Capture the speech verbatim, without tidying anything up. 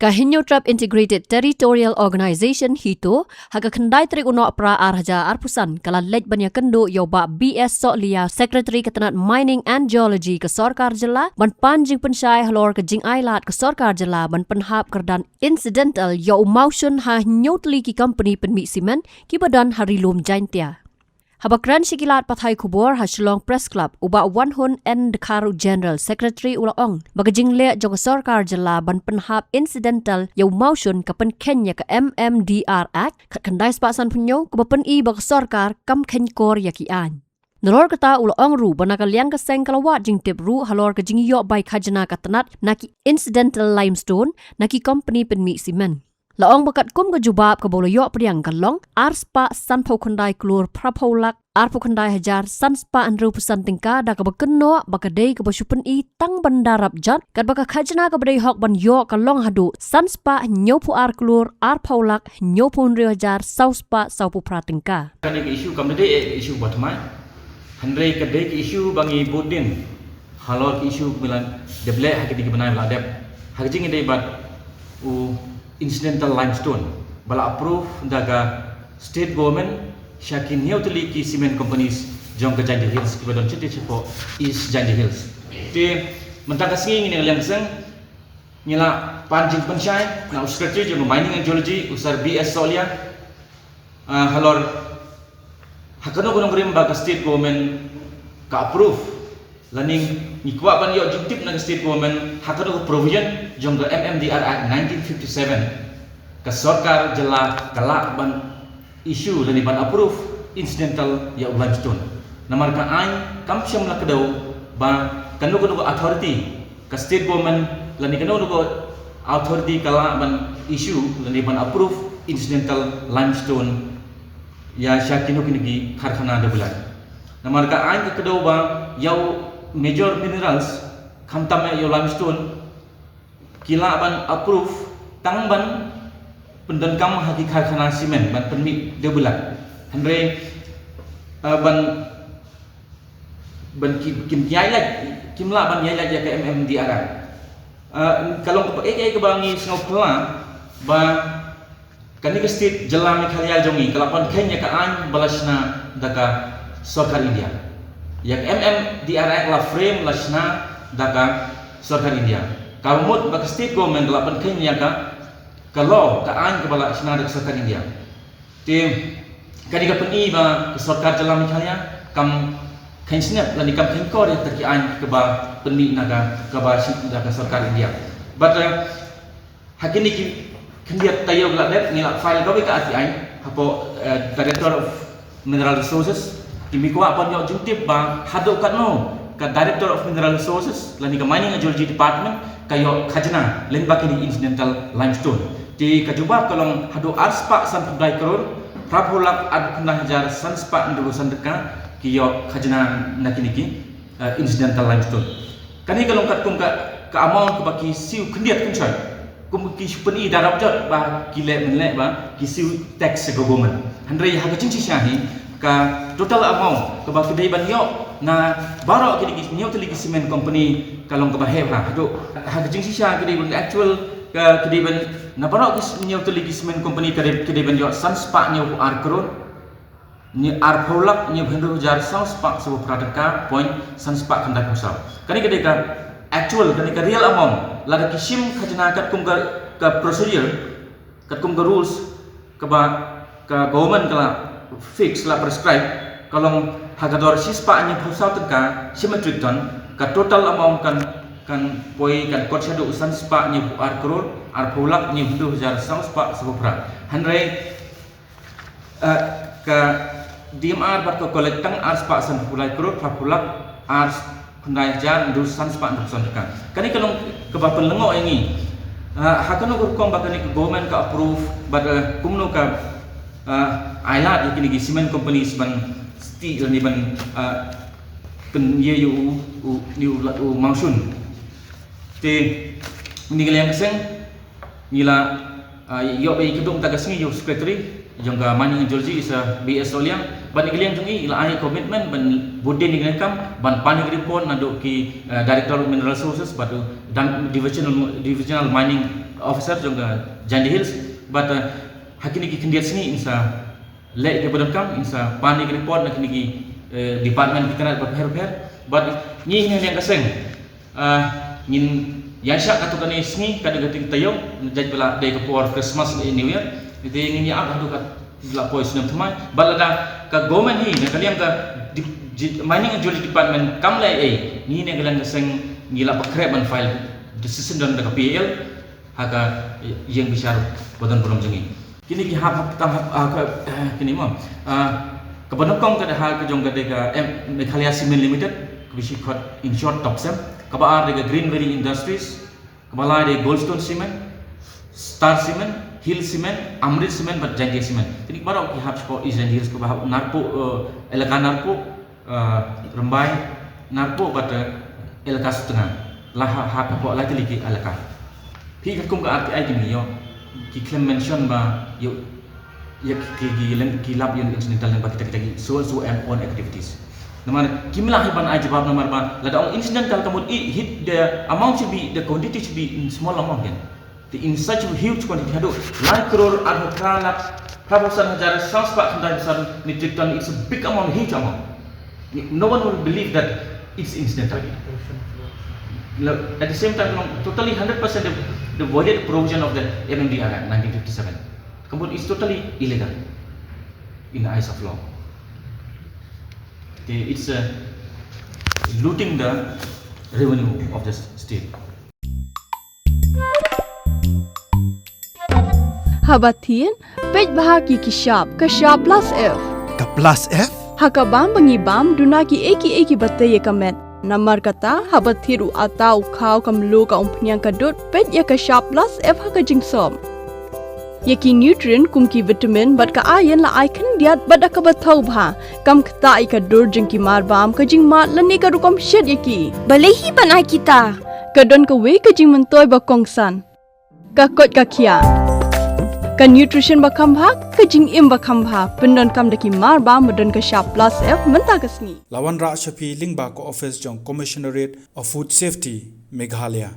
Ka Hynñiewtrep Integrated Territorial Organization, HITO, ha ka khyndai tarik u Nohprah ar hajar arphew san, ka la leit ban ïakynduh ïa u Bah B S Sohliya, Secretary ka tnat Mining and Geology ka sorkar jylla, ban pan jingpynshai halor ka jingailad ka sorkar jylla ban pynhap kyrdan incidental ïa u mawshun ha hynñiew tylli ki company pynmih simen kiba don ha Ri Lum Jaintia. Haba kren sha ki lad pathai khubor ha Shillong Press Club, u Bah Wanhun N Dkhar, u General Secretary, u la ong ba ka jingleh jong ka sorkar jylla ban pynhap incidental ïa u mawshun ka pynkheiñ ïa ka M M D R Act khatkhyndai spah sanphew hynñiew, kaba pyni ba ka sorkar kam kheiñkor ïa ki aiñ. Nalor kata, u la ong ruh ba na ka liang ka seng ka la wad jingtip ruh halor ka jingïoh bai khajna ka tnat na ki incidental limestone na ki company pynmih simen. La ong ba katkum ka jubab kaba u la ïoh pdiang ka long ar spah sanphew khyndai klur phraphew lak arphew khyndai hajar san spah hynriewphew san tyngka, da kaba kynnoh ba ka dei kaba shu pyni tang ban da rap jot, katba ka khajna kaba dei hok ban ïoh ka long haduh san spah hynñiewphew ar klur arphew lak hynñiewphew hynriew hajar saw spah sawphew phra tyngka. Kane ka issue kam da dei ka issue ba thymmai. Hynrei ka dei ka issue ba ngi bud dien halor ka issue ba la dep leh ha kine ki bnai ba la dep, ha ka jingïadei bad u incidental limestone ba la approve da ka state government sha ki hynñiew tylli ki cement companies jong ka Jaintia Hills kiba don shata shapoh East Jaintia Hills. Te mynta ka sngi ngi na ka liang ka seng ngi la pan jingpynshai na u Secretary jong ka Mining and Geology, u Sir B S Sohliya, ah, halor ha kano kano ka rim ba ka state government ka approve, lane ngi kwah ban ïoh jingtip na ka state government ha kano ka provision jong ka M M D R Act nineteen fifty-seven ka sorkar jylla ka lah ban issue lane ban approve incidental ïa u limestone. Namar ka aiñ kam shym la kdew ba kano kano ka authority, ka state government lane kano kano ka authority ka lah ban issue lane ban approve incidental limestone ïa sha kino kino ki karkhana da bilat. Namar ka aiñ ka kdew ba ïa u major minerals, khamtam ïa u limestone, ki lah ban approve tang ban pyndonkam ha ki karkhana cement ban pynmih da bilat. Hynrei, eh, ban, ban ki, kim ïailad, kim lah ban ïailad ïa ka M M D R Act. Eh, ka long kaba, eh, eh, kaba ngi sngewphylla ba kane ka state jylla Meghalaya jong ngi ka la pynkheiñ ïa ka aiñ ba la shna da ka sorkar India. Ïa ka M M D R Act la frame, la shna da ka sorkar India. Kaba mut ba ka state government ka la pynkheiñ ïa ka, ka law, ka aiñ kaba la shna da ka sorkar India. Te kane ka pyni ba ka sorkar jylla Meghalaya kam kheiñ snep lane kam kheiñkor ïa kita ki aiñ kiba pynmih na ka, kaba shna da ka sorkar India. But, uh, ha kine ki khyndiat taïew ba la dep ngi la file kawei ka R T I hapoh, eh, Director of Mineral Resources. Ngi kwah ban ïoh jingtip ba haduh katno ka Director of Mineral Resources lane ka Mining and Geology Department ka ïoh khajna lyngba kine incidental limestone. Te ka jubab ka long haduh ar spah sanphew khyndai klur phraphew lak arphew khyndai hajar san spah hynriewphew san tyngka ki ïoh khajna na kine ki, eh, incidental limestone. Kane ka long katkum ka, ka amount kaba ki siew khyndiat khyndiat. Kum ki shu pyni da rap jot ba ki leh mynleh ba ki siew tax sha ka government. Hynrei ha ka jingshisha hi ka total amount kaba ki dei ban ïoh na baroh kine ki hynñiew tylli ki cement company ka long kaba heh bha. Haduh ha ka jingshisha ki dei ban actual ka, ki dei ban na baroh ki hynñiew tylli ki cement company ka dei, ki dei ban ïoh san spah hynñiewphew ar klur hynñiew, arphew lak hynñiewphew hynriew hajar saw spah sawphew phra tyngka point san spah khyndai phew saw. Kane ka dei ka actual, kane ka real amount. Lada ki shim khajna katkum ka, ka procedure, katkum ka rules kaba ka government ka la fix, la prescribe, ka long ha ka dor shi spah hynñiewphew saw tyngka shi metric ton, ka total amount kan, kan poi, kan kot shaduh san spah hynñiewphew ar klur arphew lak hynñiewphew hynriew hajar saw spah sawphew phra. Hynrei, eh, ka D M R bad ka collect tang ar spah sanphew lai klur phraphew lak ar khyndai hajar hynriew san spah hynriewphew san tyngka. Kane ka long kaba pynlyngngoh ïa ngi. Eh, ha kano ka rukom ba kane ka government ka approve bad, eh, kumno ka, eh, ailad ïa kine ki cement companies ban stieh lane ban, eh, kynjah ïa u, u, u, u mawshun. Te mynta ka liang ka seng ngi la, ah, ïoh ba ïakynduh mynta ka sngi ïa u secretary, Jong ka Mining and Geology is a B S Soliang. Bad na ka liang jong i la ai commitment ban bud ïa kane ka kam, ban pan ïa ka report naduh ki, eh, Director of Mineral Resources bad u Divisional, Divisional Mining Officer jong ka Jaintia Hills. Bad, eh, ha kine ki khyndiat sngi in sa leh ïa kaba donkam, in sa pan ïa ka report na kine ki, eh, department ki tnat bapher bapher. Bad ngi hangne ha ka seng, ah, ngin ïaishah katto katne sngi, katto katne taïew, jait ba la dei ka por Christmas lane New Year. Te ngin ïa ap haduh katba la poi u snem thymmai. Bad lada ka government hi na ka liang ka dep-, ji-, Mining and Geology Department kam leh ei, ngi hangne ha ka liang ka seng ngi lah ban khreh ban file decision da ka P A L ha ka ïing bishar ba don burom jong ngi. Kine ki hap, hap, hap, ah, ka, eh, kine mo. Ah, kaba nyngkong ka dei ha ka jong ka dei ka, em, Meghalaya Cement Limited, kaba shi khot in short Topcem. Kaba ar dei ka Green Valley Industries, kaba lai dei Goldstone Cement, Star Cement, Hill Cement, Amrit Cement bad Jaintia Cement. Kine baroh ki hap shapoh East Jaintia Hills, kaba hap Narpuh, eh, elaka Narpuh, eh, Rymbai, Narpuh bad, eh, elaka Sutnga. La ha, ha ka poh lai tylli ki elaka. Phi katkum ka R T I ki ïoh, ki khlem mention ba ïoh, ïa ki, ki, ki lem, ki lap ïoh incidental lyngba kita, kita ki so, so and own activities. Namar kim lah hi ban ai jubab namar ba lada ong incidental ka mut i hit, the amount should be, the quantity should be in small amount kan. Te in such a huge quantity haduh lai klur arphew phra lak, phraphew san hajar saw spah khyndai phew san metric ton, it's a big amount, huge amount. No one will believe that it's incidental. Lo, at the same time, long, totally hundred percent the, the voided provision of the M M D R Act nineteen fifty-seven. Ka mut it's totally illegal in the eyes of law. Te it's, uh, looting the revenue of the state. Haba thied, peit bha ki ki shap, ka shap plus F. Ka plus F? Ha ka bam ba ngi bam, duna ki ei ki ei kiba tei ïa ka met. Namar kata, haba thied u atta u khaw ka mluh ka umphniang ka dud, peit ïa ka shap plus F ha ka jingsop. Ïa ki nutrient kum ki vitamin bad ka iron la ai khyndiat bad da kaba thaw bha. Kam ktah ïa ka dur jong ki mar bam, ka jingmad lane ka rukom shet ïa ki. Balei hi ban ai kita? Ka don kawei ka jingmyntoi ba kongsan. Ka koit ka khiah. Ka nutrition ba kham bha, ka jingim ba kham bha, pyndonkam da ki mar bam ba don ka shap plus F mynta ka sngi. La wanrah sha phi lyngba ka office jong Commissionerate of Food Safety, Meghalaya.